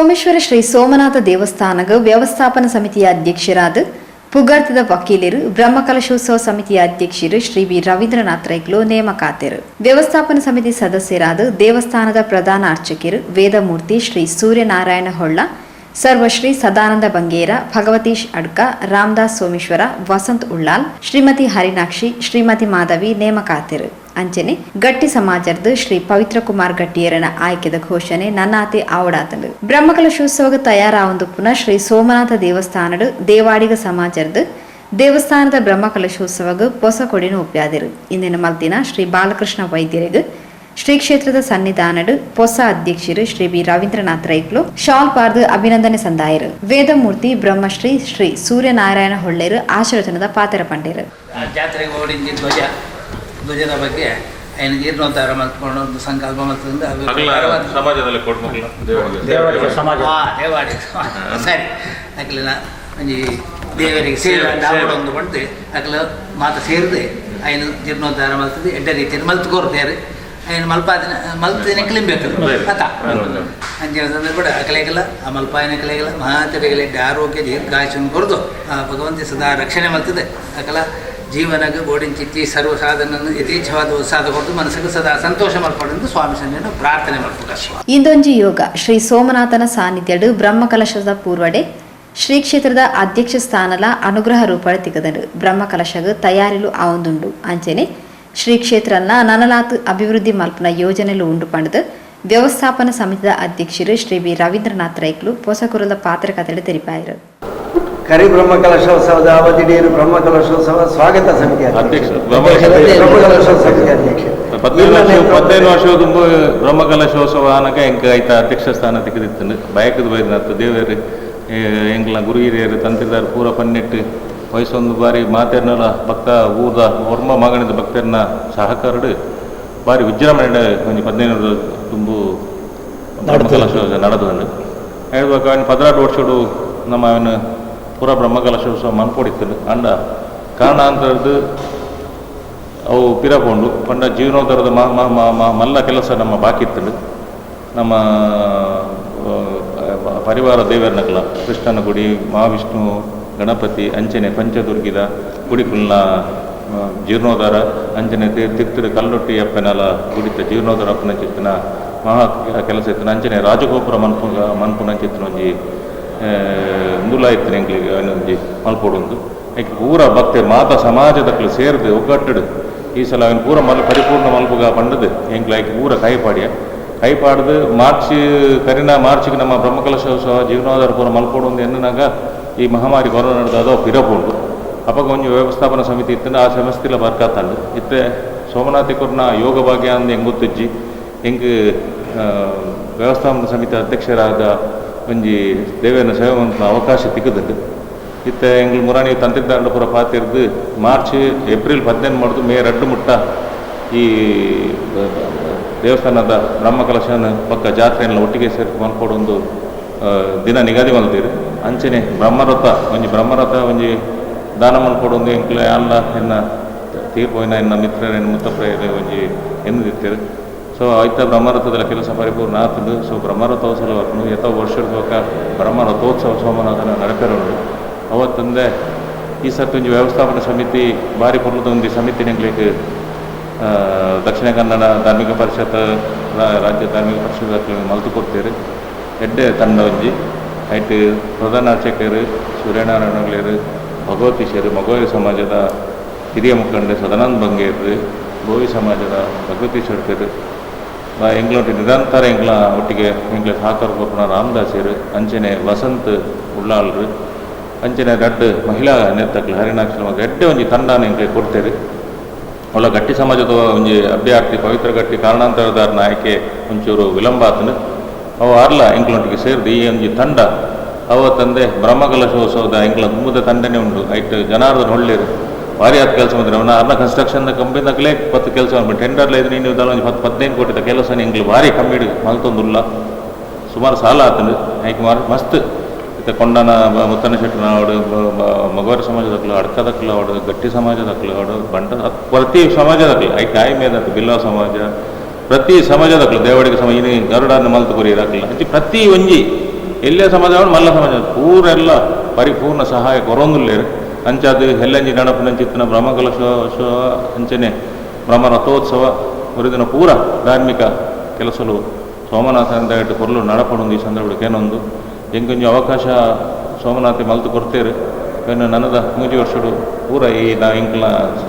Someshwara Shri Somanatha ದೇವಸ್ಥಾನಗ ವ್ಯವಸ್ಥಾಪನಾ ಸಮಿತಿಯ ಅಧ್ಯಕ್ಷರಾದ ಪುಗರ್ತೆದ ವಕೀಲರು ಬ್ರಹ್ಮಕಲಶೋತ್ಸವ ಸಮಿತಿಯ ಅಧ್ಯಕ್ಷರು ಶ್ರೀ ವಿ ರವೀಂದ್ರನಾಥ್ ರೈಕ್ಲು ನೇಮಕಾತೆರು. ವ್ಯವಸ್ಥಾಪನಾ ಸಮಿತಿ ಸದಸ್ಯರಾದ ದೇವಸ್ಥಾನದ ಪ್ರಧಾನ ಅರ್ಚಕರು ವೇದಮೂರ್ತಿ ಶ್ರೀ ಸೂರ್ಯನಾರಾಯಣ ಹೊಳ್ಳ, ಸರ್ವಶ್ರೀ ಸದಾನಂದ ಬಂಗೇರ, ಭಗವತೀಶ್ ಅಡ್ಕ, ರಾಮದಾಸ್ ಸೋಮೇಶ್ವರ, ವಸಂತ್ ಉಳ್ಳಾಲ್, ಶ್ರೀಮತಿ ಹರಿನಾಕ್ಷಿ, ಶ್ರೀಮತಿ ಮಾಧವಿ ನೇಮಕಾತೆರು. ಅಂಚನೆ ಗಟ್ಟಿ ಸಮಾಜದ ಶ್ರೀ ಪವಿತ್ರ ಕುಮಾರ್ ಗಟ್ಟಿಯರನ ಆಯ್ಕೆದ ಘೋಷಣೆ ನನ್ನಾತೆ ಆವಡಾತಂಡು. ಬ್ರಹ್ಮಕಲಶೋತ್ಸವಕ್ಕೆ ತಯಾರಾವಂದು ಶ್ರೀ ಸೋಮನಾಥ ದೇವಸ್ಥಾನಡ್ ದೇವಾಡಿಗ ಸಮಾಜದ ದೇವಸ್ಥಾನದ ಬ್ರಹ್ಮಕಲಶೋತ್ಸವಗ ಪೊಸ ಕೊಡಿನ ಒಪ್ಪ್ಯಾದಿರು. ಇಂದಿನ ಮಲ್ತಿನ ಶ್ರೀ ಬಾಲಕೃಷ್ಣ ವೈದ್ಯರಿಗೆ ಶ್ರೀ ಕ್ಷೇತ್ರದ ಸನ್ನಿಧಾನಡ್ ಪೊಸ ಅಧ್ಯಕ್ಷರು ಶ್ರೀ ಬಿ ರವೀಂದ್ರನಾಥ್ ರೈಕ್ಲು ಶಾಲ್ ಪಾರ್ದು ಅಭಿನಂದನೆ ಸಂದಾಯರು. ವೇದಮೂರ್ತಿ ಬ್ರಹ್ಮಶ್ರೀ ಶ್ರೀ ಸೂರ್ಯನಾರಾಯಣ ಹೊಳ್ಳೇರು ಆಶೀರ್ವಚನದ ಪಾತ್ರ ಪಂಡೇರು. ಆ ಜಾತ್ರೆಗೆ ಓಡಿಂಜಿ ಧ್ವಜ, ಧ್ವಜದ ಬಗ್ಗೆ ಐನ ಜೀರ್ಣೋದ್ಧಾರ ಮಲ್ತ್ಕೊಂಡು ಒಂದು ಸಂಕಲ್ಪ ಮಲ್ತದಿಂದ ಅದು ಅಗಲ ಸಮಾಜದಲ್ಲಿ ಕೊಡ್ಮಕ್ಳ. ದೇವಾಡಿಗ ಸಮಾಜ. ಹಾ, ದೇವಾಡಿಗ ಸಮಾಜ. ಸರಿ, ಅಕ್ಲಿನ ಒಂಜಿ ದೇವರಿಗೆ ಸೇವೆ ಸೇವೆ. ಒಂದು ಪಂಡ್ದು ಅಕ್ಲ ಮಾತ ಸೇರಿದೆ ಐನು ಜೀರ್ಣೋದ್ಧಾರ ಮಲ್ತದೆ, ಎಡ್ಡೆ ರೀತಿಯಲ್ಲಿ ಮಲ್ತು ಕೊರ್ತೇರು. ಐನು ಮಲ್ಪಾದಿನ ಮಲ್ತಿನ ಬೇಕು ಅತ್ತ. ಅಂಚಿನ ಸಂದರ್ಭ ಅಕಲೆಗೆಲ್ಲ, ಆ ಮಲ್ಪಾಯನ ಕಲೆಗೆಲ್ಲ ಮಹಾತರೆಗಳ ಆರೋಗ್ಯ ದೀರ್ಘಾಯುಷನ್ನು ಕೊರದು ಆ ಭಗವಂತ ಸದಾ ರಕ್ಷಣೆ ಮಲ್ತದೆ. ಅಕಲ ಜೀವನಗ ಬೋಡಿಂಚಿತ್ತಿ ಸರ್ವ ಸಾಧನ ಯಥೇಚ್ಛವಾದ ಉತ್ಸಾಹ ಕೊರದು ಮನಸ್ಸಿಗೆ ಸದಾ ಸಂತೋಷ ಮಲ್ಪಡೆಂದು ಸ್ವಾಮಿ ಸನ್ನಿಯನ್ನು ಪ್ರಾರ್ಥನೆ ಮಲ್ಪುಗ. ಇಂದೊಂಜಿ ಯೋಗ ಶ್ರೀ ಸೋಮನಾಥನ ಸಾನ್ನಿಧ್ಯಡು ಬ್ರಹ್ಮಕಲಶದ ಪೂರ್ವಡೆ ಶ್ರೀ ಕ್ಷೇತ್ರದ ಅಧ್ಯಕ್ಷ ಸ್ಥಾನಲ ಅನುಗ್ರಹ ರೂಪಡೆ ತಿಗದನು. ಬ್ರಹ್ಮಕಲಶಗ ತಯಾರಿಲು ಆವೊಂದುಂಡು. ಅಂಚನೆ ಶ್ರೀ ಕ್ಷೇತ್ರನ ನನಲಾತ್ ಅಭಿವೃದ್ಧಿ ಮಲ್ಪುನ ಯೋಜನೆಲು ಉಂಡು ಪಂಡದು ವ್ಯವಸ್ಥಾಪನಾ ಸಮಿತಿದ ಅಧ್ಯಕ್ಷರು ಶ್ರೀ ಬಿ ರವೀಂದ್ರನಾಥ್ ರೈಕ್ಲು ಪೊಸಕುರುದ ಪಾತ್ರಕತೆಡು ತೆರಿಪಾಯರು. ಕರಿ ಬ್ರಹ್ಮಕಲಶೋತ್ಸವದ ಅವಧಿಡೀರು ಬ್ರಹ್ಮಕಲಶೋತ್ಸವ ಸ್ವಾಗತ ಸಮಿತಿ ಅಧ್ಯಕ್ಷ. ಬ್ರಹ್ಮಕಲಶೋತ್ಸವ ಸಮಿತಿ ಅಧ್ಯಕ್ಷ. 15 ವರ್ಷ, 15 ವರ್ಷ ತುಂಬ ಬ್ರಹ್ಮಕಲಶೋತ್ಸವ ಆನಗ ಎಂಕ್ ಐತ ಅಧ್ಯಕ್ಷ ಸ್ಥಾನ ತಿಕ್ಕದಿತ್ತು. ಬಯಕದ ಬೈದಿನತ್ತು ದೇವೇರು ಎಂಕ್ಲ ಗುರು ಹಿರಿಯರು ತಂತ್ರಿದಾರ್ ಪೂರ ಪನ್ನೆಟ್ಟು ವಯಸ್ಸೊಂದು ಬಾರಿ ಮಾತೆರ್ನಲ ಭಕ್ತ ಊರ್ದ ಒರ್ಮ ಮಗನಿದ ಭಕ್ತರನ್ನ ಸಹಕಾರಡು ಬಾರಿ ವಿಜೃಂಭಣೆ ಒಂಜಿ 15 ತುಂಬು ಬ್ರಹ್ಮಕಲಶೋತ್ಸವ ನಡೆದುಂಡು. ಹೇಳ್ಬೇಕು, ಅವನು 16 ವರ್ಷಡು ನಮ್ಮ ಅವನು ಪೂರ ಬ್ರಹ್ಮಕಲಶೋತ್ಸವ ಮನ್ಪೊಡಿತ್ತು. ಅಂಡ ಕಾರಣಾಂತರದ್ದು ಅವು ಪಿರ ಪೋಂಡು. ಪಂಡ ಜೀರ್ಣೋದ್ಧಾರದ ಮ ಮ ಮ ಮ ಮಲ್ಲ ಕೆಲಸ ನಮ್ಮ ಬಾಕಿ ಇತ್ತು. ನಮ್ಮ ಪರಿವಾರ ದೇವರನಕಲ ಕೃಷ್ಣನ ಗುಡಿ, ಮಹಾವಿಷ್ಣು, ಗಣಪತಿ, ಅಂಚನೆ ಪಂಚದುರ್ಗಿದ ಗುಡಿಕುಲ್ನ ಜೀರ್ಣೋದ್ಧಾರ, ಅಂಚನೆ ತಿರ್ತುಡು ಕಲ್ಲೊಟ್ಟಿ ಅಪ್ಪನಲ ಗುಡಿತ ಜೀರ್ಣೋದ್ಧಾರ ಅಪ್ಪನ ಚಿತ್ತನ ಮಹಾ ಕೆಲಸ ಇತ್ತು. ಅಂಚನೆ ರಾಜಗೋಪುರ ಮನ್ಪು ಮನ್ಪುನ ಚಿತ್ತನ ಒಂಜಿ ಉಂದುಲ ಇತ್ತು ಎಂಕ್ಲೆಗ್ ಒಂಜಿ ಮಲ್ಪೊಡುಂದು. ಐಕ್ ಪೂರ ಭಕ್ತೆ ಮಾತ ಸಮಾಜದಕ್ಲು ಸೇರ್ದು ಒಗ್ಗಟ್ಟುಡು ಈ ಸಲ ಅವನು ಪೂರ ಮಲ್ ಪರಿಪೂರ್ಣ ಮಲ್ಪುಗ ಪಂಡದು ಎಂಕ್ಲ ಐಕ್ ಪೂರ ಕೈಪಾಡಿಯ. ಕೈಪಾಡ್ದು ಮಾರ್ಚ್ ಕರಿನ ಮಾರ್ಚ್ಗೆ ನಮ್ಮ ಬ್ರಹ್ಮಕಲಶೋತ್ಸವ ಜೀರ್ಣೋದ್ಧಾರ ಪೂರ ಮಲ್ಪೊಡು ಎನ್ನುನಾಗ ಈ ಮಹಾಮಾರಿ ಕೊರೋನಾ ನಡೆದ ಪಿರಪುಂಡು. ಅಪಗ ಒಂಜಿ ವ್ಯವಸ್ಥಾಪನಾ ಸಮಿತಿ ಇತ್ತು, ಆ ಸಮಿತಿಲ ಬರ್ಕಾತಂಡು. ಇತ್ತೆ ಸೋಮನಾಥಿ ಕೊರ್ನ ಯೋಗ ಭಾಗ್ಯ ಅಂದ್ ಎಂಗ್ ಗೊತ್ತಿಜ್ಜಿ, ಎಂಕ್ ವ್ಯವಸ್ಥಾಪನಾ ಸಮಿತಿ ಅಧ್ಯಕ್ಷರಾದ ಒಂಜಿ ದೇವೇನ ಸೇವೆ ಮಲ್ಪುನ ಅವಕಾಶ ತಿಕ್ಕುದುಂಡು. ಇತ್ತೆ ಎಂಗ್ಲು ಮುರಾಣಿ ತಂತ್ರಿದಾಂಡ ಪೂರ ಪಾತಿರ್ದು ಮಾರ್ಚ್ ಏಪ್ರಿಲ್ 15 ಮಾಡುದು ಮೇ 2 ಮುಟ್ಟ ಈ ದೇವಸ್ಥಾನದ ಬ್ರಹ್ಮಕಲಶನ ಬೊಕ್ಕ ಜಾತ್ರೆಯನ್ನು ಒಟ್ಟಿಗೆ ಸೇರಿ ಮಲ್ಪೊಡೊಂದು ದಿನ ನಿಗದಿ ಮಲ್ತೀರು. ಅಂಚನೆ ಬ್ರಹ್ಮರಥ ಒಂಜಿ, ಬ್ರಹ್ಮರಥ ಒಂಜಿ ದಾನ ಮಲ್ಪೊಡೊಂದು ಎಂಕ್ಲೆ ಅಲ್ಲ ಎನ್ನ ತೀರ್ಪೋಯಿನ ಎನ್ನ ಮಿತ್ರರೆನ್ ಮುತ್ತಪ್ರೆಯರು ಒಂಜಿ ಎನ್ನುದಿತ್ತೆರ್. ಸೊ ಐತ ಬ್ರಹ್ಮರಥದ ಕೆಲಸ ಪರಿಪೂರ್ಣ ಆತುಂಡು. ಸೊ ಬ್ರಹ್ಮರಥೋತ್ಸವ ಬರ್ಪುಂಡು. ಏತ ವರ್ಷದ ಬೊಕ್ಕ ಬ್ರಹ್ಮರಥೋತ್ಸವ ಸೋಮನಾಥನ ನಡಪೆರೆ ಉಂಡು. ಅವತ್ತಂದೆ ಈ ಸರ್ತಿ ಒಂಜಿ ವ್ಯವಸ್ಥಾಪನಾ ಸಮಿತಿ ಬಾರಿ ಪೊರ್ಲುದ ಒಂಜಿ ಸಮಿತಿ ಎಂಕ್ಲೆಗ್ ದಕ್ಷಿಣ ಕನ್ನಡ ಧಾರ್ಮಿಕ ಪರಿಷತ್, ರಾಜ್ಯ ಧಾರ್ಮಿಕ ಪರಿಷತ್ ಮಲ್ತು ಕೊಡ್ತೇರು. ಎಡ್ಡೆ ತಂಡ ಒಂಜಿ. ಐಟ್ ಪ್ರಧಾನ ಅರ್ಚಕರು ಸೂರ್ಯನಾರಾಯಣ, ಭಗವತೀಶರು, ಮಗೋರಿ ಸಮಾಜದ ಹಿರಿಯ ಮುಖಂಡೆ ಸದಾನಂದ ಬಂಗೇರು, ಬೋವಿ ಸಮಾಜದ ಭಗವತಿ ಶೆಡ್ಕರ್, ಎಂಗ್ಲೊಟ್ಟಿಗೆ ನಿರಂತರ ಎಂಗ್ಲ ಒಟ್ಟಿಗೆ ಎಂಗ್ಲ ಸಹಕಾರ ಕೊರ್ಪುನ ರಾಮದಾಸರು, ಅಂಚನೆ ವಸಂತ್ ಉಳ್ಳಾಲ್ರು, ಅಂಚನೆ ರಡ್ಡ್ ಮಹಿಳಾ ನೇತಕ್ಲು ಹರಿಣಾಕ್ಷಿ, ಎಡ್ಡೆ ಒಂಜಿ ತಂಡನ ಎಂಕ್ಲೆ ಕೊಡ್ತೇವೆ. ಒಳ್ಳ ಗಟ್ಟಿ ಸಮಾಜದ ಒಂಜಿ ಅಭ್ಯರ್ಥಿ ಪವಿತ್ರ ಗಟ್ಟಿ ಕಾರಣಾಂತರದಾರನ ಆಯ್ಕೆ ಒಂಚೂರು ವಿಳಂಬ ಆತನು. ಅವು ಅರ್ಲ ಎಂಕ್ಲೊಟ್ಟಿಗೆ ಸೇರಿದು ಈ ಒಂಜಿ ತಂಡ ಅವ ತಂದೆ ಬ್ರಹ್ಮಕಲಶೋತ್ಸವದ ಎಂಕ್ಲ ತುಂಬುದ ತಂಡನೇ ಉಂಡು. ಐಟ್ ಜನಾರ್ದನ್ ಹೊಳ್ಳೇರು ಭಾರಿ ಆದ ಕೆಲಸ ಮಾಡಿದ್ರೆ ಅವನ ಅರ್ನ ಕನ್ಸ್ಟ್ರಕ್ಷನ್ ಕಂಪನಿದಾಗಲೇ ಪತ್ತು ಕೆಲಸ ಟೆಂಡರ್ಲ ಇದು ನೀನು ಒಂಜಿ 10 15 ಕೋಟಿದ ಕೆಲಸ ಎಂಕ್ಲು ಭಾರಿ ಕಮ್ಮಿ ಮಲ್ತೊಂದುಲ್ಲ. ಸುಮಾರು ಸಾಲ ಆತನು. ಐಕ್ ಮಾರ್ ಮಸ್ತ್ ಇತ್ತೆ ಕೊಂಡನ ಮುತ್ತನ ಶೆಟ್ಟನ ಆವಡು, ಮಗವಾರ ಸಮಾಜದಕ್ಲು, ಅಡ್ಕದಕ್ಲು ಆವಡು, ಗಟ್ಟಿ ಸಮಾಜದಕ್ಲು ಆವಡು, ಬಂಟ ಪ್ರತಿ ಸಮಾಜದಕ್ಲು, ಐಕ್ ಆಯಿ ಮೇದತ್ತು ಬಿಲ್ಲವ ಸಮಾಜ, ಪ್ರತಿ ಸಮಾಜದಕ್ಲು, ದೇವಡಿಗೆ ಸಮಾಜ, ಇನಿ ಗರುಡನ ಮಲ್ತು ಕೊರಿ ಇರಾಕ್ಲ ಅಂಚಿ ಪ್ರತಿ ಒಂಜಿ. ಎಲ್ಲೇ ಸಮಾಜ ಮಲ್ಲ ಸಮಾಜ ಪೂರೆಲ್ಲ ಪರಿಪೂರ್ಣ ಸಹಾಯ ಕೊರೊಂದುಲ್ಲೇರು. ಅಂಚಾದ ಹೆಲ್ಲಂಜಿ ನಡಪುನಂಚಿತ್ತಿನ ಬ್ರಹ್ಮಕಲಶೋತ್ಸವ ಅಂಚನೆ ಬ್ರಹ್ಮರಥೋತ್ಸವ ಹೊರದಿನ ಪೂರ ಧಾರ್ಮಿಕ ಕೆಲಸಲು ಸೋಮನಾಥ ಅಂತ ಕೊರಲು ನಡಪಡೊಂದು ಈ ಸಂದರ್ಭಕ್ಕೆ ಏನೊಂದು ಎಂಕೊಂಜಿ ಅವಕಾಶ ಸೋಮನಾಥೆ ಮಲ್ತು ಕೊಡ್ತೇರು. ಇನ್ನು ನನ್ನದ ಮೂಜಿ ವರ್ಷಡು ಪೂರ ಈ ನಾ ಎಂಕ್ಲ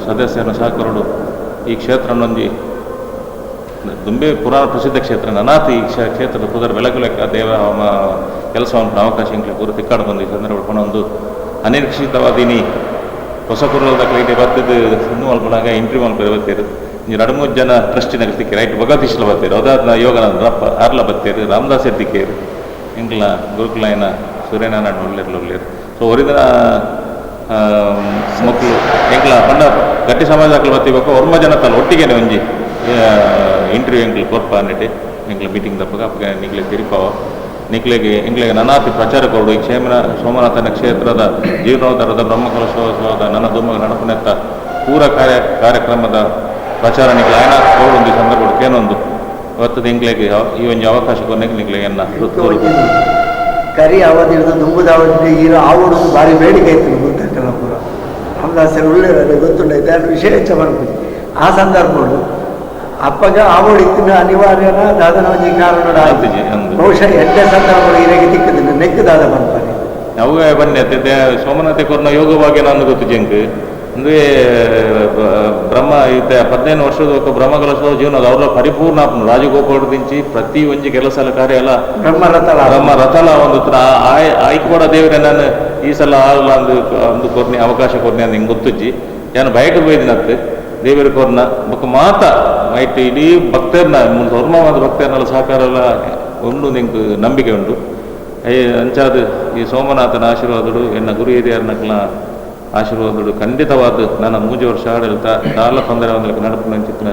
ಸದಸ್ಯರನ್ನ ಸಹಕರಡು ಈ ಕ್ಷೇತ್ರನೊಂಜಿ ದುಂಬೆ ಪುರಾಣ ಪ್ರಸಿದ್ಧ ಕ್ಷೇತ್ರ ನನಾಥ ಈ ಕ್ಷೇತ್ರದ ಪುದರ್ ಬೆಳಕು ದೇವ ಕೆಲಸ ಅವಕಾಶ ಎಂಕ್ಲೆ ಪೂರ ತಿಕ್ಕಾಡು ಬಂದು ಈ ಸಂದರ್ಭ ಒಂದು ಅನಿರೀಕ್ಷಿತವಾದಿನಿ ಹೊಸ ಕುರಲ್ದ ಕ್ಲೈಟೆ ಬತ್ತದ ಇನ್ನೂ ಮಲ್ಪನಾಗ ಇಂಟ್ರಿ ಮಲ್ಪರೆ ಬತ್ತೀರು. ಎರಡು ಮೂರು ಜನ ಟ್ರಸ್ಟಿನ ತಿಕ್ಕಿ ರೈಟ್ ಭಗವತೀಶ್ಲ ಬತ್ತೀರು, ಅದಾದ ಯೋಗನಾಥ ಆರ್ಲ ಬತ್ತೀರು, ರಾಮದಾಸ್ ತಿಕ್ಕೇರು, ಎಂಕ್ಲ ಗುರುಕುಲಾಯನ ಸೂರ್ಯನಾರಾಯಣ ಒಳ್ಳೇರು ಒಳ್ಳೇರು. ಸೊ ಒರಿದಿನ ಮಕ್ಕಳು ಎಂಕ್ಲ ಪಂಡ ಗಟ್ಟಿ ಸಮಾಜ ಬತ್ತಿಬೇಕು ಒರ್ಮ ಜನ ತಲ್ಲ ಒಟ್ಟಿಗೆನೆ ಒಂಜಿ ಇಂಟರ್ವ್ಯೂ ಎಂಕ್ಲು ಕೊರ್ಪ ಅನ್ನಿಟ್ಟು ಎಂಕ್ಲ ಮೀಟಿಂಗ್ ದಪ್ಪಗ ಅಪ್ಪಗ ನಿಕ್ಲೆ ತಿರುಪಾವ ನಿಕ್ಲೆಗೆ ಎಂಕ್ಲೆಗೆ ನನಾತಿ ಪ್ರಚಾರ ಕೊಡು. ಈ ಕ್ಷೇಮ ಸೋಮನಾಥನ ಕ್ಷೇತ್ರದ ಜೀರ್ಣೋದ್ಧಾರದ ಬ್ರಹ್ಮಕಲಶೋತ್ಸವದ ನನ್ನ ದುಮ್ಮಗ ನಡಪನೆತ್ತ ಪೂರ ಕಾರ್ಯಕ್ರಮದ ಪ್ರಚಾರ ನಿಕ್ಲೆ ಆಯನ ಕೊಡೊಂದು ಸಂದರ್ಭ ಏನೊಂದು ಇವತ್ತದ ಎಂಕ್ಲೆಗೆ ಈ ಒಂಜಿ ಅವಕಾಶ ಕೊನೆಗೆ ನಿಕ್ಲೆಗೆ ಎನ್ನ ಕರಿ ಅವಧಿ ಹಿಡಿದು ದುಂಬುದ ಅವಧಿ ಇರೋ ಆವಡು ಭಾರಿ ಬೇಡಿಕೆ ಇತ್ತು ಗೊತ್ತಲ್ಲ ಪೂರ ರಾಮದಾಸರು ಒಳ್ಳೆಯವರು ಗೊತ್ತುಂಡೈತೆ ಅದು ವಿಶೇಷ ಬರ್ಬೋದು. ಆ ಸಂದರ್ಭಗಳು ಅಪ್ಪಗ ಆವಡು ಇತ್ತಿನ ಅನಿವಾರ್ಯನ ದಾದನ ಒಂಜಿ ಕಾರಣ ಬಹುಶಃ ಎಡ್ಡೆ ಸಂದರ್ಭಗಳು ಇರಗೆ ತಿಕ್ಕದಿಲ್ಲ ನೆಕ್ಕು ದಾದ ಬರ್ತಾರೆ ಅವೇ ಬನ್ನಿ ಸೋಮನಾಥ ಕೊರ್ನ ಯೋಗವಾಗಿ ನಾನು ಗೊತ್ತು ಜಂಕ್ ಅಂದರೆ ಬ್ರಹ್ಮ ಈತ 15 ವರ್ಷದ ఒక ಬ್ರಹ್ಮಕಲಶದ ಜೀವನದ ಅವರ ಪರಿಪೂರ್ಣ ರಾಜಗೋಪಾಲ ದಿಂಚಿ ಪ್ರತಿ ಒಂಜಿ ಕೆಲಸ ಕಾರ್ಯ ಎಲ್ಲ ಬ್ರಹ್ಮ ರಥಲ ಒಂದು ಆಯ್ಕೆ ದೇವರೇ ನಾನು ಈ ಸಲ ಆಲ್ಲ ಅಂದು ಅಂದು ಕೊರ್ನಿ ಅವಕಾಶ ಕೊರ್ನಿ ಅಂದ್ ಹಿಂಗೆ ಗೊತ್ತುಜ್ಜಿ ನಾನು ಬಯಕೆ ಬೈದಿನತ್ತು ದೇವರ ಕೊರ್ನ ಬೊಕ್ಕ ಮಾತ ಮೈಟ್ ಇಡೀ ಭಕ್ತರ್ನ ಧರ್ಮವಾದ ಭಕ್ತರ್ನೆಲ್ಲ ಸಹಕಾರ ಎಲ್ಲ ಉಂಡು ನಿಂಗೆ ನಂಬಿಕೆ ಉಂಟು. ಅಂಚಾದ ಈ ಸೋಮನಾಥನ ಆಶೀರ್ವಾದಡು ಎನ್ನ ಗುರು ಹಿರಿಯರ್ನಕ್ಲ ಆಶೀರ್ವಾದಗಳು ಖಂಡಿತವಾದ ನನ್ನ ಮೂಜಿ ವರ್ಷ ಆಡಳಿತ ದಾಲ ತೊಂದರೆ ಒಂದು ನಡಪು ಚಿತ್ತಿನ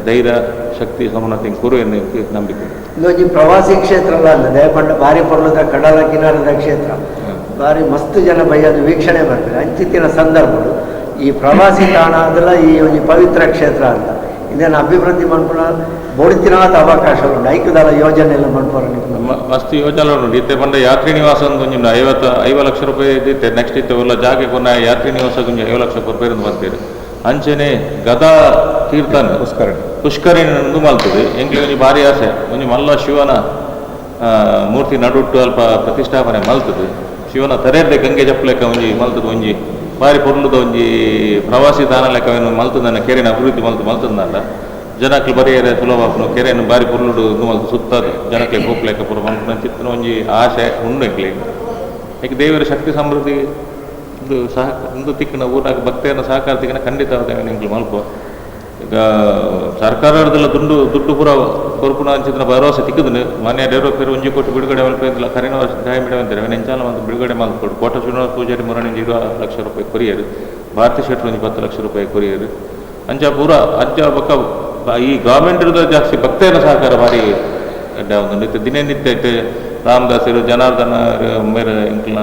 ಧೈರ್ಯ ಶಕ್ತಿ ಸೋಮನಾಥ ಗುರು ಎನ್ನ ನಂಬಿಕೆ. ಇದೊಂದು ಪ್ರವಾಸಿ ಕ್ಷೇತ್ರ ಅಲ್ಲ ಅಲ್ಲ ದಯಪಂಡ ಭಾರಿ ಪರ್ಲದ ಕಡಲ ಕಿನಾರದ ಕ್ಷೇತ್ರ ಭಾರಿ ಮಸ್ತ್ ಜನ ಬಯ್ಯದು ವೀಕ್ಷಣೆ ಬರ್ತಾರೆ ಅಂಚಿತ್ತಿನ ಸಂದರ್ಭಗಳು ಈ ಪ್ರವಾಸಿ ತಾಣ ಅದಲ್ಲ ಈ ಒಂದು ಪವಿತ್ರ ಕ್ಷೇತ್ರ ಅಂತ ಇದನ್ನು ಅಭಿವೃದ್ಧಿ ಮನ್ಪುನ ಬೋಡಿತಿನಾಥ ಅವಕಾಶ ಉಂಟು ಐಕ್ಯದಾಲ ಯೋಜನೆ ಎಲ್ಲ ಮನ್ಪುರ ಮಸ್ತ್ ಯೋಜನೆ ಉಂಟು. ಇತ್ತೆ ಪಂಡ ಯಾತ್ರಿ ನಿವಾಸ ಒಂದು ಒಂಜಿ 50 ಲಕ್ಷ ರೂಪಾಯಿ ಇದ್ದಿತ್ತೆ ನೆಕ್ಸ್ಟ್ ಇತ್ತೆ ಒಲ್ಲ ಜಾಗೆ ಕೊನ ಯಾತ್ರಿ ನಿವಾಸ ಒಂಜಿ 50 ಲಕ್ಷ ರೂಪಾಯಿ ಬಂತೀರಿ. ಅಂಚನೆ ಗದಾ ತೀರ್ಥನ ಪುಷ್ಕರಣಿ ಒಂದು ಮಲ್ತದೆ ಎಂಕ್ಲೆ ಒಂಜಿ ಭಾರಿ ಆಸೆ ಒಂಜಿ ಮಲ್ಲ ಶಿವನ ಮೂರ್ತಿ ನಡುಟ್ಟು ಅಲ್ಪ ಪ್ರತಿಷ್ಠಾಪನೆ ಮಲ್ತದೆ ಶಿವನ ತರೆರ್ದೆ ಗಂಗೆ ಜಪ್ಪಲೆಕ್ಕ ಒಂಜಿ ಮಲ್ತದ ಒಂಜಿ ಭಾರಿ ಪೊರ್ಲುದ ಒಂಜಿ ಪ್ರವಾಸಿ ತಾಣ ಲೆಕ್ಕ ಮಲ್ತದನ್ನ ಕೆರೆನ ಅಭಿವೃದ್ಧಿ ಮಲ್ತದಲ್ಲ ಜನಕ್ಕೆ ಬರೆಯರೆ ಸುಲಭ ಕೆರೆಯನ್ನು ಭಾರಿ ಪೊರ್ಲುಡು ಮಲ್ತು ಸುತ್ತ ಜನಕ್ಕೆ ಹೋಗ್ಲೆಕ್ಕ ಪೂರ ಮಲ್ಪುನ ಚಿತ್ತಿನ ಒಂಜಿ ಆಸೆ ಉಂಡು ಎಂಕ್ಲೆ. ಯಾಕೆ ದೇವರ ಶಕ್ತಿ ಸಮೃದ್ಧಿ ಒಂದು ಸಹ ಒಂದು ತಿಕ್ಕಿನ ಊರಾಗ ಭಕ್ತಿಯನ್ನು ಸಹಕಾರ ತಿಕ್ಕಿನ ಖಂಡಿತ ಎಂಕ್ಲು ಮಲ್ಪ. ಈಗ ಸರ್ಕಾರದೆಲ್ಲ ದುಡ್ಡು ಪೂರ ಕೊರ್ಪುನ ಅಂಚಿನ ಭರವಸೆ ತಿಕ್ಕುದು ಮಾನ್ಯ ಡೆವಲಪರ್ 1 ಕೋಟಿ ಬಿಡುಗಡೆ ಮಲ್ಪ ಕರಿನ ವರ್ಷ ಸಹಾಯ ಮೇಡಮ್ ಅಂತಾರೆ ಎಂಚಾಲ ಒಂದು ಬಿಡುಗಡೆ ಮಲ್ಕೊಡು. ಕೋಟ ಶ್ರೀನಿವಾಸ ಪೂಜಾರಿ ಮುರಣಿ 20 ಲಕ್ಷ ರೂಪಾಯಿ ಕೊರಿಯರು, ಭಾರತಿ ಶೆಟ್ಟರು ಒಂಜಿ 10 ಲಕ್ಷ ರೂಪಾಯಿ ಕೊರಿಯರು. ಅಂಚ ಪೂರ ಅಂಚ ಬೊಕ್ಕ ಈ ಗೌರ್ಮೆಂಟ್ ಜಾಸ್ತಿ ಭಕ್ತರ ಸಹಕಾರ ಭಾರಿ ಒಂದು ನಿತ್ಯ ದಿನನಿತ್ಯ ರಾಮದಾಸರು ಜನಾರ್ದನ ಮೇರೆ ಇಂಕ್ಲ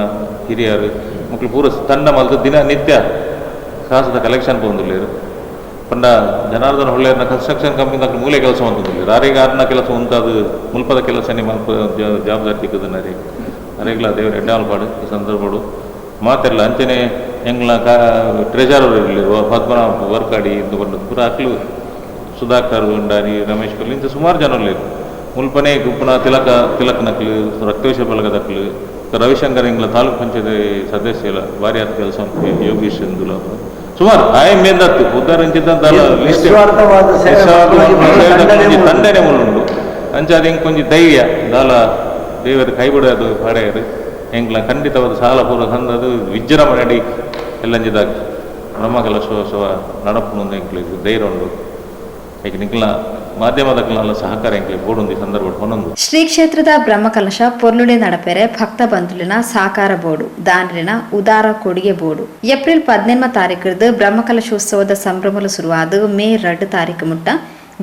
ಹಿರಿಯರು ಮಕ್ಕಳು ಪೂರ ತಂಡ ಮಲ್ತು ದಿನ ನಿತ್ಯ ಕಾಸದ ಕಲೆಕ್ಷನ್ ಪೋಂದುಲ್ಲೇರು. ಪಂಡ ಜನಾರ್ದನ ಹೊಳ್ಳೆಯರ್ನ ಕನ್ಸ್ಟ್ರಕ್ಷನ್ ಕಂಪನಿ ಮೂಲೆ ಕೆಲಸ ಅಂತಂದಿಲ್ಲ ಆರಿಗೆ ಆರ್ನ ಕೆಲಸ ಉಂಟಾದ ಮುಲ್ಪದ ಕೆಲಸ ನಿಮ್ಮ ಜವಾಬ್ದಾರಿ ತಿಕ್ಕದನ್ನ ರೀ ಅರೆಗ್ಲ ದೇವರ ಎಡ್ಡಾಲ್ಪಾಡು ಈ ಸಂದರ್ಭಡು ಮಾತೆಲ್ಲ ಅಂಚನೆ ಎಂಗ್ಲ ಟ್ರೆಜರರ್ ಇರಲಿ ಪದ್ಮನಾಭ ವರ್ಕಾಡಿ ಇಂದು ಬಂದು ಪೂರ ಅಕ್ಲು ಸುಧಾಕರ್ ಉಂಡಾರಿ ರಮೇಶ್ ಕೊಲ್ಲಿ ಇಂಥ ಸುಮಾರು ಜನ ಮುಲ್ಪನೆ ಗುಪ್ಪನ ತಿಲಕ್ ನಕ್ಲು ರಕ್ತೇಶ ಬಲಗದಕ್ಲು ರವಿಶಂಕರ್ ಇಂಗ್ಲ ತಾಲೂಕ್ ಪಂಚಾಯತ್ ಸದಸ್ಯ ಭಾರಿ ಆದ ಕೆಲಸ ಯೋಗೀಶ್ ಇಂದುಲ ಸುಮಾರು ಆಯ್ ಮೇಂದತ್ತು ಉದ್ದಾರ ತಂಡನೆ ಉಂಡು ಅಂಚಾದ ಎಂಕ್ ಒಂಜಿ ಧೈರ್ಯ ದಾಲ ದೇವರ ಕೈ ಬಿಡೋದು ಪಡೆಯರು ಎಂಕ್ಲ ಖಂಡಿತವಾದ ಸಾಲ ಪೂರ ಸಂದದು ವಿಜೃಂಭಣೆ ಎಲ್ಲಂಜಿದಾಗ ಬ್ರಹ್ಮಕಲಶೋತ್ಸವ ನಡಪುನ ಎಂಕ್ಲೆಗ್ ಧೈರ್ಯ ಉಂಡು. ಏಕೆ ನಿಕ್ಲ ಮಾಧ್ಯಮದಕ್ಲೆಲ್ಲ ಸಹಕಾರ ಎಂಕ್ಲೆ ಬೋಡೊಂದು ಈ ಸಂದರ್ಭ ಹೊನೊಂದು. ಶ್ರೀ ಕ್ಷೇತ್ರದ ಬ್ರಹ್ಮಕಲಶ ಪೊರ್ಲುಡೆ ನಡಪೆರೆ ಭಕ್ತ ಬಂಧುಲಿನ ಸಾಕಾರ ಬೋರ್ಡು ದಾನರಿನ ಉದಾರ ಕೊಡುಗೆ ಬೋರ್ಡು ಏಪ್ರಿಲ್ 18 ತಾರೀಕುರ್ದು ಬ್ರಹ್ಮಕಲಶೋತ್ಸವದ ಸಂಭ್ರಮಲು ಶುರುವಾದ ಮೇ 2 ತಾರೀಕು ಮುಟ್ಟ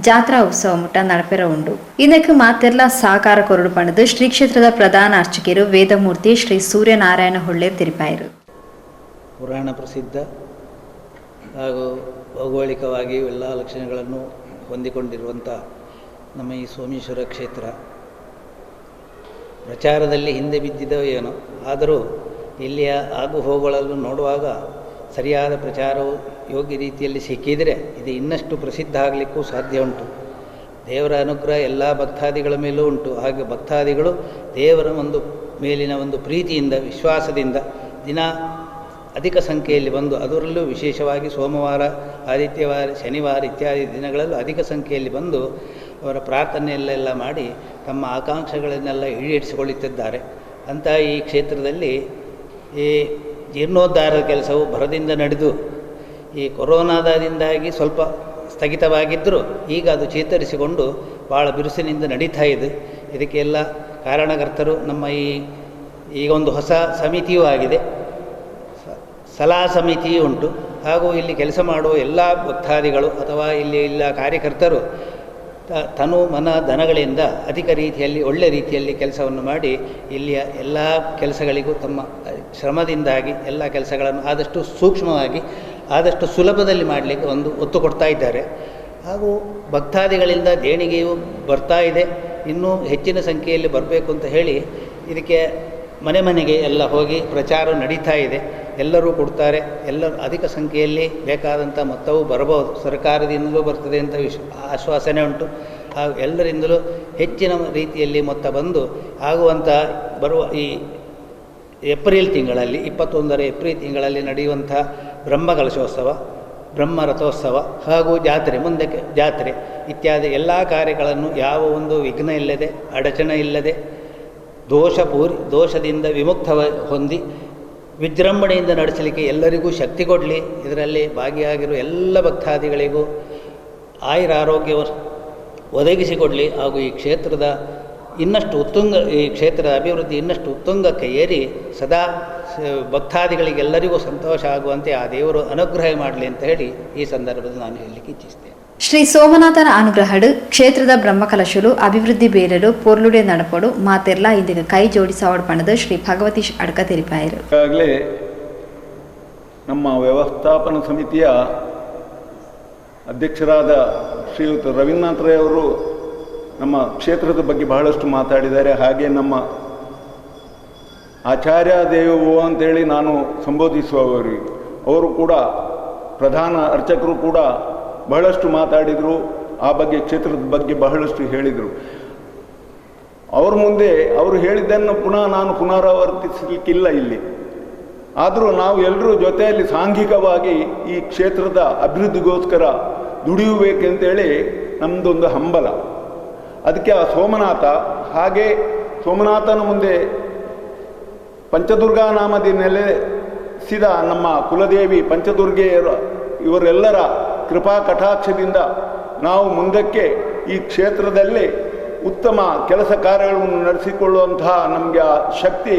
ಜಾತ್ರಾ ಉತ್ಸವ ಮುಟ್ಟ ನಡಪೆರ ಉಂಡು. ಇದಕ್ಕೆ ಮಾತೆರ್ಲ ಸಾಕಾರ ಕೊರಡು ಪಣದು ಶ್ರೀ ಕ್ಷೇತ್ರದ ಪ್ರಧಾನ ಅರ್ಚಕರು ವೇದಮೂರ್ತಿ ಶ್ರೀ ಸೂರ್ಯನಾರಾಯಣ ಹೊಳ್ಳೆ ತಿರುಪಾಯರು. ಪುರಾಣ ಪ್ರಸಿದ್ಧ ಹಾಗೂ ಭೌಗೋಳಿಕವಾಗಿ ಎಲ್ಲ ಲಕ್ಷಣಗಳನ್ನು ಹೊಂದಿಕೊಂಡಿರುವಂಥ ನಮ್ಮ ಈ ಸೋಮೇಶ್ವರ ಕ್ಷೇತ್ರ ಪ್ರಚಾರದಲ್ಲಿ ಹಿಂದೆ ಬಿದ್ದಿದ್ದೋ ಏನೋ, ಆದರೂ ಇಲ್ಲಿಯ ಆಗು ಹೋಗುಗಳನ್ನು ನೋಡುವಾಗ ಸರಿಯಾದ ಪ್ರಚಾರವು ಯೋಗ್ಯ ರೀತಿಯಲ್ಲಿ ಸಿಕ್ಕಿದರೆ ಇದು ಇನ್ನಷ್ಟು ಪ್ರಸಿದ್ಧ ಆಗಲಿಕ್ಕೂ ಸಾಧ್ಯ ಉಂಟು. ದೇವರ ಅನುಗ್ರಹ ಎಲ್ಲ ಭಕ್ತಾದಿಗಳ ಮೇಲೂ ಉಂಟು. ಹಾಗೆ ಭಕ್ತಾದಿಗಳು ದೇವರ ಒಂದು ಮೇಲಿನ ಒಂದು ಪ್ರೀತಿಯಿಂದ, ವಿಶ್ವಾಸದಿಂದ ದಿನ ಅಧಿಕ ಸಂಖ್ಯೆಯಲ್ಲಿ ಬಂದು, ಅದರಲ್ಲೂ ವಿಶೇಷವಾಗಿ ಸೋಮವಾರ, ಆದಿತ್ಯವಾರ, ಶನಿವಾರ ಇತ್ಯಾದಿ ದಿನಗಳಲ್ಲೂ ಅಧಿಕ ಸಂಖ್ಯೆಯಲ್ಲಿ ಬಂದು ಅವರ ಪ್ರಾರ್ಥನೆಯಲ್ಲೆಲ್ಲ ಮಾಡಿ ತಮ್ಮ ಆಕಾಂಕ್ಷೆಗಳನ್ನೆಲ್ಲ ಈಡೇರಿಸಿಕೊಳ್ಳುತ್ತಿದ್ದಾರೆ. ಅಂಥ ಈ ಕ್ಷೇತ್ರದಲ್ಲಿ ಈ ಜೀರ್ಣೋದ್ಧಾರದ ಕೆಲಸವು ಭರದಿಂದ ನಡೆದು ಈ ಕೊರೋನಾದಿಂದಾಗಿ ಸ್ವಲ್ಪ ಸ್ಥಗಿತವಾಗಿದ್ದರೂ ಈಗ ಅದು ಚೇತರಿಸಿಕೊಂಡು ಭಾಳ ಬಿರುಸಿನಿಂದ ನಡೀತಾ ಇದೆ. ಇದಕ್ಕೆಲ್ಲ ಕಾರಣಕರ್ತರು ನಮ್ಮ ಈಗ ಒಂದು ಹೊಸ ಸಮಿತಿಯೂ ಆಗಿದೆ, ಸಲಹಾ ಸಮಿತಿಯೂ ಉಂಟು. ಹಾಗೂ ಇಲ್ಲಿ ಕೆಲಸ ಮಾಡುವ ಎಲ್ಲ ಭಕ್ತಾದಿಗಳು ಅಥವಾ ಇಲ್ಲಿ ಎಲ್ಲ ಕಾರ್ಯಕರ್ತರು ತನು ಮನ ಧನಗಳಿಂದ ಅಧಿಕ ರೀತಿಯಲ್ಲಿ ಒಳ್ಳೆಯ ರೀತಿಯಲ್ಲಿ ಕೆಲಸವನ್ನು ಮಾಡಿ ಇಲ್ಲಿಯ ಎಲ್ಲ ಕೆಲಸಗಳಿಗೂ ತಮ್ಮ ಶ್ರಮದಿಂದಾಗಿ ಎಲ್ಲ ಕೆಲಸಗಳನ್ನು ಆದಷ್ಟು ಸೂಕ್ಷ್ಮವಾಗಿ, ಆದಷ್ಟು ಸುಲಭದಲ್ಲಿ ಮಾಡಲಿಕ್ಕೆ ಒಂದು ಒತ್ತು ಕೊಡ್ತಾ ಇದ್ದಾರೆ. ಹಾಗೂ ಭಕ್ತಾದಿಗಳಿಂದ ದೇಣಿಗೆಯೂ ಬರ್ತಾ ಇದೆ. ಇನ್ನೂ ಹೆಚ್ಚಿನ ಸಂಖ್ಯೆಯಲ್ಲಿ ಬರಬೇಕು ಅಂತ ಹೇಳಿ ಇದಕ್ಕೆ ಮನೆ ಮನೆಗೆ ಎಲ್ಲ ಹೋಗಿ ಪ್ರಚಾರ ನಡೀತಾ ಇದೆ. ಎಲ್ಲರೂ ಕೊಡ್ತಾರೆ, ಎಲ್ಲರೂ ಅಧಿಕ ಸಂಖ್ಯೆಯಲ್ಲಿ ಬೇಕಾದಂಥ ಮೊತ್ತವೂ ಬರಬಹುದು, ಸರ್ಕಾರದಿಂದಲೂ ಬರ್ತದೆ ಅಂತ ಆಶ್ವಾಸನೆ ಉಂಟು. ಹಾಗೂ ಎಲ್ಲರಿಂದಲೂ ಹೆಚ್ಚಿನ ರೀತಿಯಲ್ಲಿ ಮೊತ್ತ ಬಂದು ಆಗುವಂಥ ಬರುವ ಈ ಏಪ್ರಿಲ್ ತಿಂಗಳಲ್ಲಿ 21 ಏಪ್ರಿಲ್ ತಿಂಗಳಲ್ಲಿ ನಡೆಯುವಂಥ ಬ್ರಹ್ಮಕಲಶೋತ್ಸವ, ಬ್ರಹ್ಮರಥೋತ್ಸವ ಹಾಗೂ ಜಾತ್ರೆ, ಮುಂದಕ್ಕೆ ಜಾತ್ರೆ ಇತ್ಯಾದಿ ಎಲ್ಲ ಕಾರ್ಯಗಳನ್ನು ಯಾವ ಒಂದು ವಿಘ್ನ ಇಲ್ಲದೆ, ಅಡಚಣೆ ಇಲ್ಲದೆ, ದೋಷದಿಂದ ವಿಮುಕ್ತ ಹೊಂದಿ ವಿಜೃಂಭಣೆಯಿಂದ ನಡೆಸಲಿಕ್ಕೆ ಎಲ್ಲರಿಗೂ ಶಕ್ತಿ ಕೊಡಲಿ. ಇದರಲ್ಲಿ ಭಾಗಿಯಾಗಿರುವ ಎಲ್ಲ ಭಕ್ತಾದಿಗಳಿಗೂ ಆಯುರ ಆರೋಗ್ಯ ಒದಗಿಸಿಕೊಡಲಿ. ಹಾಗೂ ಈ ಕ್ಷೇತ್ರದ ಇನ್ನಷ್ಟು ಉತ್ತುಂಗ, ಈ ಕ್ಷೇತ್ರದ ಅಭಿವೃದ್ಧಿ ಇನ್ನಷ್ಟು ಉತ್ತುಂಗಕ್ಕೆ ಏರಿ ಸದಾ ಭಕ್ತಾದಿಗಳಿಗೆಲ್ಲರಿಗೂ ಸಂತೋಷ ಆಗುವಂತೆ ಆ ದೇವರು ಅನುಗ್ರಹ ಮಾಡಲಿ ಅಂತ ಹೇಳಿ ಈ ಸಂದರ್ಭದಲ್ಲಿ ನಾನು ಹೇಳಲಿಕ್ಕೆ ಇಚ್ಛಿಸ್ತೇನೆ. ಶ್ರೀ ಸೋಮನಾಥನ ಅನುಗ್ರಹಡು ಕ್ಷೇತ್ರದ ಬ್ರಹ್ಮಕಲಶಲು ಅಭಿವೃದ್ಧಿ ಬೇರಡು ಪೊರ್ಲುಡೆ ನಡಪಡು ಮಾತೆರ್ಲ ಇದಕ್ಕೆ ಕೈ ಜೋಡಿಸಾವಡ್ ಪಣದ ಶ್ರೀ ಭಗವತೀಶ್ ಅಡ್ಕ ತೆರಿಪಾಯರು. ಈಗಾಗಲೇ ನಮ್ಮ ವ್ಯವಸ್ಥಾಪನಾ ಸಮಿತಿಯ ಅಧ್ಯಕ್ಷರಾದ ಶ್ರೀಯುತ ರವೀಂದ್ರನಾಥ್ ರೈ ಅವರು ನಮ್ಮ ಕ್ಷೇತ್ರದ ಬಗ್ಗೆ ಬಹಳಷ್ಟು ಮಾತಾಡಿದ್ದಾರೆ. ಹಾಗೆ ನಮ್ಮ ಆಚಾರ್ಯ ದೇವೋ ಅಂತೇಳಿ ನಾನು ಸಂಬೋಧಿಸುವವರಿಗೆ ಅವರು ಕೂಡ ಪ್ರಧಾನ ಅರ್ಚಕರು ಕೂಡ ಬಹಳಷ್ಟು ಮಾತಾಡಿದರು. ಆ ಬಗ್ಗೆ ಕ್ಷೇತ್ರದ ಬಗ್ಗೆ ಬಹಳಷ್ಟು ಹೇಳಿದರು. ಅವ್ರ ಮುಂದೆ ಅವರು ಹೇಳಿದ್ದನ್ನು ಪುನಃ ನಾನು ಪುನರಾವರ್ತಿಸಲಿಕ್ಕಿಲ್ಲ ಇಲ್ಲಿ. ಆದರೂ ನಾವು ಎಲ್ಲರೂ ಜೊತೆಯಲ್ಲಿ ಸಾಂಘಿಕವಾಗಿ ಈ ಕ್ಷೇತ್ರದ ಅಭಿವೃದ್ಧಿಗೋಸ್ಕರ ದುಡಿಯಬೇಕಂತೇಳಿ ನಮ್ಮದೊಂದು ಹಂಬಲ. ಅದಕ್ಕೆ ಆ ಸೋಮನಾಥ, ಹಾಗೆ ಸೋಮನಾಥನ ಮುಂದೆ ಪಂಚದುರ್ಗಾ ನಾಮದಿ ನೆಲೆಸಿದ ನಮ್ಮ ಕುಲದೇವಿ ಪಂಚದುರ್ಗೆಯರ ಇವರೆಲ್ಲರ ಕೃಪಾ ಕಟಾಕ್ಷದಿಂದ ನಾವು ಮುಂದಕ್ಕೆ ಈ ಕ್ಷೇತ್ರದಲ್ಲಿ ಉತ್ತಮ ಕೆಲಸ ಕಾರ್ಯಗಳನ್ನು ನಡೆಸಿಕೊಳ್ಳುವಂತಹ ನಮಗೆ ಆ ಶಕ್ತಿ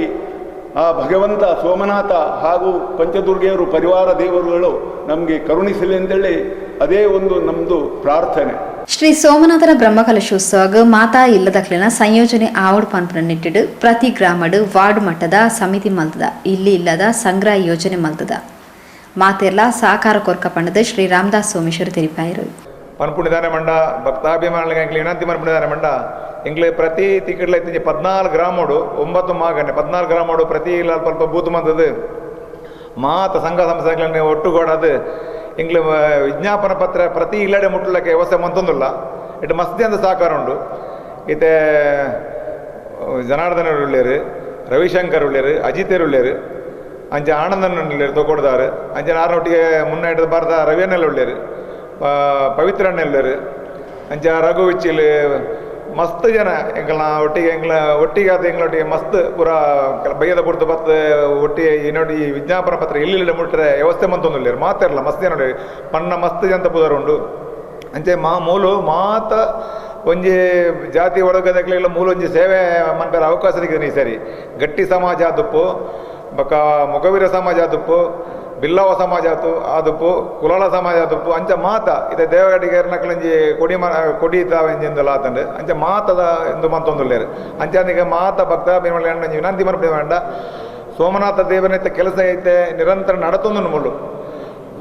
ಆ ಭಗವಂತ ಸೋಮನಾಥ ಹಾಗೂ ಪಂಚದುರ್ಗೆಯರು ಪರಿವಾರ ದೇವರುಗಳು ನಮಗೆ ಕರುಣಿಸಲಿ ಅಂತೇಳಿ ಅದೇ ಒಂದು ನಮ್ಮದು ಪ್ರಾರ್ಥನೆ. ಶ್ರೀ ಸೋಮನಾಥನ ಬ್ರಹ್ಮಕಲಶೋತ್ಸವಗ್ ಮಾತಾ ಇಲ್ಲದಕ್ಲೆನ ಸಂಯೋಜನೆ ಆವಡ್ ಪನ್ಪುನ ನಿಟ್ಟಿಡು ಪ್ರತಿ ಗ್ರಾಮಡು ವಾರ್ಡ್ ಮಟ್ಟದ ಸಮಿತಿ ಮಲ್ತದ ಇಲ್ಲಿ ಇಲ್ಲದ ಸಂಗ್ರಹ ಯೋಜನೆ ಮಲ್ತದ ಮಾತೆರ್ಲ ಸಾಕಾರ ಕೊರ್ಕ ಪಂಡದ ಶ್ರೀ ರಾಮದಾಸ್ ಸೋಮೇಶ್ವರ ತೆರಿಪಾಯರು. ಪನ್ಪುಣಿದಾನೆ ಮಂಡ ಭಕ್ತಾಭಿಮಾನಿಗಳಿಗೆ ಎಂಕ್ಲೆ ವಿನಂತಿ ಮನ್ಪುಣಿದಾನೆ ಮಂಡ ಎಂಕ್ಲೆ ಪ್ರತಿ ತಿಂಗಳ 14 ಗ್ರಾಮೋಡು 9 ಮಾಗನೆ 14 ಗ್ರಾಮೋಡು ಪ್ರತಿ ಅಲ್ಪ ಅಲ್ಪ ಬೂತು ಮಂದದು ಮಾತ ಸಂಘ ಸಂಸ್ಥೆಗಳನ್ನು ಒಟ್ಟುಗೂಡದು ಎಂಕ್ಲೆ ವಿಜ್ಞಾಪನ ಪತ್ರ ಪ್ರತಿ ಇಲ್ಲಡೆ ಮುಟ್ಟಲಕ್ಕೆ ವ್ಯವಸ್ಥೆ ಮಂತೊಂದುಲ್ಲ. ಇಟ್ಟು ಮಸ್ತಿ ಅಂತ ಸಹಕಾರ ಉಂಡು. ಇತ್ತೆ ಜನಾರ್ದನ ಉಳ್ಳೇರು, ರವಿಶಂಕರ್ ಉಳ್ಳೇರು, ಅಜಿತೇರು ಉಳ್ಳೇರು, ಅಂಚೆ ಆನಂದನ್ ಉಳ್ಳೇರು ತೊಗೊಡ್ದಾರು, ಅಂಚೆ ನಾರನೊಟ್ಟಿಗೆ ಮುನ್ನ ಹಿಡಿದು ಬಾರ್ದ ರವಿಯನ್ನೆಲ್ಲ ಉಳ್ಳೇರು, ಪವಿತ್ರಣ್ಣೆ ಉಳ್ಳೇರು, ಅಂಚೆ ರಘು ವಿಚ್ಚಿಲ್ ಮಸ್ತ್ ಜನ ಎಂಕಲ್ನ ಒಟ್ಟಿಗೆ ಎಂಗ್ಲ ಒಟ್ಟಿಗೆ ಆದ ಎಂಗ್ಲೊಟ್ಟಿಗೆ ಮಸ್ತ್ ಪೂರ ಬಯ್ಯದ ಪುರ್ತು ಬತ್ತು ಒಟ್ಟಿಗೆ ಈ ನೋಡಿ ಈ ವಿಜ್ಞಾಪನ ಪತ್ರ ಇಲ್ಲಿ ಮುಟ್ರೆ ವ್ಯವಸ್ಥೆ ಮಂತೊಂದುಲ್ಲೇರು ಮಾತಿರಲ್ಲ ಮಸ್ತ್ ಜನ ನೋಡಿ ಪಣ್ಣ ಮಸ್ತ್ ಜನ ಪುದರ್ ಉಂಡು. ಅಂಚೆ ಮಾ ಮೂಲು ಮಾತ ಒಂಜಿ ಜಾತಿ ಒಳಗದಕ್ಲೆಲ್ಲ ಮೂಲ ಒಂಜಿ ಸೇವೆ ಮನ್ಪೆರ ಅವಕಾಶ ಸಿಕ್ಕಿದೆ ಈ ಸರಿ. ಗಟ್ಟಿ ಸಮಾಜ ಆದುಪ್ಪು, ಬೊಕ್ಕ ಮೊಗವೀರ ಸಮಾಜ ಆದುಪ್ಪು, ಬಿಲ್ಲವ ಸಮಾಜ ಆತು ಆದುಪ್ಪು, ಕುಲಾಲ ಸಮಾಜ ಆದುಪ್ಪು, ಅಂಚ ಮಾತ ಇತ್ತೆ ದೇವಗಡಿಗೆ ಕೊಡಿ ಮರ ಕೊಡಿ ತಾವೆಂಜಿಂದಲ ಆತಂಡು ಅಂಚ ಮಾತದ ಎಂದು ಮಂತೊಂದುಲ್ಲೇರು. ಅಂಚ ಅಂದಿಗೆ ಮಾತ ಭಕ್ತ ಒಂಜಿ ವಿನಂತಿ ಮನ್ಪುನಿ ಪಂಡ ಸೋಮನಾಥ ದೇವನ ಕೆಲಸ ಐತೆ ನಿರಂತರ ನಡತೊಂದು ಮುಳ್ಳು.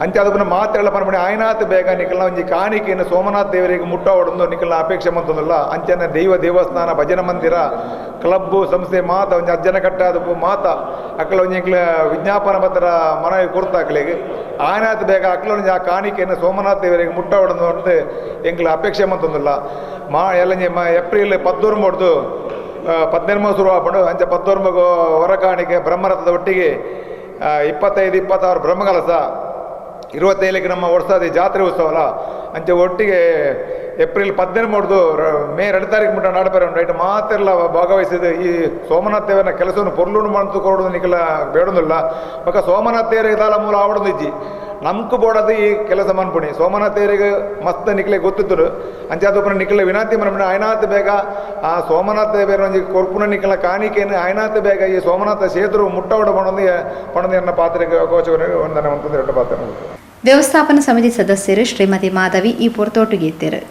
ಅಂಚ ಅದು ಮಾತೆಲ್ಲ ಪನ್ಪುಣಿ ಆಯ್ನಾತ್ ಬೇಗ ನಿಕಲ್ನ ಒಂಜಿ ಕಾಣಿಕೆಯನ್ನು ಸೋಮನಾಥ ದೇವರಿಗೆ ಮುಟ್ಟಾವೊಡೊಂದು ನಿಕಲ್ನ ಅಪೇಕ್ಷೆ ಮಂತೊಂದುಲ್ಲ. ಅಂಚನೆ ದೈವ ದೇವಸ್ಥಾನ, ಭಜನ ಮಂದಿರ, ಕ್ಲಬ್ ಸಂಸ್ಥೆ ಮಾತ ಒಂಜಿ ಅಜ್ಜನ ಕಟ್ಟಾದ ಮಾತ ಅಕ್ಕಲ ಒಂಜಿ ಎಂಕ್ಲ ವಿಜ್ಞಾಪನ ಪತ್ರ ಮನವಿ ಕೊರ್ತ ಅಕ್ಲೆಗ್ ಆಯ್ನಾತ್ ಬೇಗ ಅಕ್ಲ ಒಂಜಿ ಆ ಕಾಣಿಕೆಯನ್ನು ಸೋಮನಾಥ ದೇವರಿಗೆ ಮುಟ್ಟಾವೊಡೊಂದು ಅಂತ ಎಂಕ್ಲ ಅಪೇಕ್ಷೆ ಮಂತೊಂದುಲ್ಲ. ಮಾ ಎಲ್ಲ ಏಪ್ರಿಲ್ 19 ಮುಡ್ದು 18 ಶುರು ಆಪುಂಡು. ಅಂಚ 19 ಹೊರ ಕಾಣಿಕೆ ಬ್ರಹ್ಮರಥದ ಒಟ್ಟಿಗೆ, 25, 26 ಬ್ರಹ್ಮಕಲಸ, 27ಕ್ಕೆ ನಮ್ಮ ವರ್ಷಾದಿ ಜಾತ್ರೆ ಉತ್ಸವಲ. ಅಂಚೆ ಒಟ್ಟಿಗೆ ಏಪ್ರಿಲ್ 18 ಮುಡ್ದು ಮೇ 2 ತಾರೀಕು ಮುಟ್ಟ ನಡಪರೆ ಉಂಡು. ರೈಟ್ ಮಾತೆಲ್ಲ ಭಾಗವಹಿಸಿದ ಈ ಸೋಮನಾಥ ದೇವನ ಕೆಲಸವನ್ನು ಪೊರ್ಲುಂಡು ಮಂತು ಕೊರಡು ನಿಕಲ ಬೇಡೊಂದುಲ್ಲ. ಬೊಕ ಸೋಮನಾಥ ದೇವರಿಗೆ ದಾಲ ಮೂಲ ಆವಡೊಂದು ಇಜ್ಜಿ, ನಮ್ಕು ಬೋಡದು ಈ ಕೆಲಸ ಮನ್ಪುಣಿ. ಸೋಮನಾಥ ದೇವರಿಗೆ ಮಸ್ತ್ ನಿಕ್ಲೆ ಗೊತ್ತಿತ್ತರು. ಅಂಚೆ ಅದು ನಿಕ್ಲೆ ವಿನಂತಿ ಮನ್ಪುಣಿ, ಆಯ್ನಾತ್ ಬೇಗ ಆ ಸೋಮನಾಥ ದೇವರ ಒಂಜಿ ಕೊರ್ಪುನ ನಿಕ್ಲ ಕಾಣಿಕೆಯನ್ನು ಆಯ್ನಾತ್ ಬೇಗ ಈ ಸೋಮನಾಥ ಸೇತುರು ಮುಟ್ಟವಡ ಪಣೊಂದು ಪಣೊಂದು ಎನ್ನ ಪಾತ್ರೆಗೆ ಅವಕಾಶವನ್ನು ವಂದನೆ ಮಂತೊಂದು ಎರಡು ಪಾತ್ರೆ. ವ್ಯವಸ್ಥಾಪನಾ ಸಮಿತಿ ಸದಸ್ಯರು ಶ್ರೀಮತಿ ಮಾಧವಿ ಈ ಪೊರ್ತೋಟುಗಿತ್ತರು.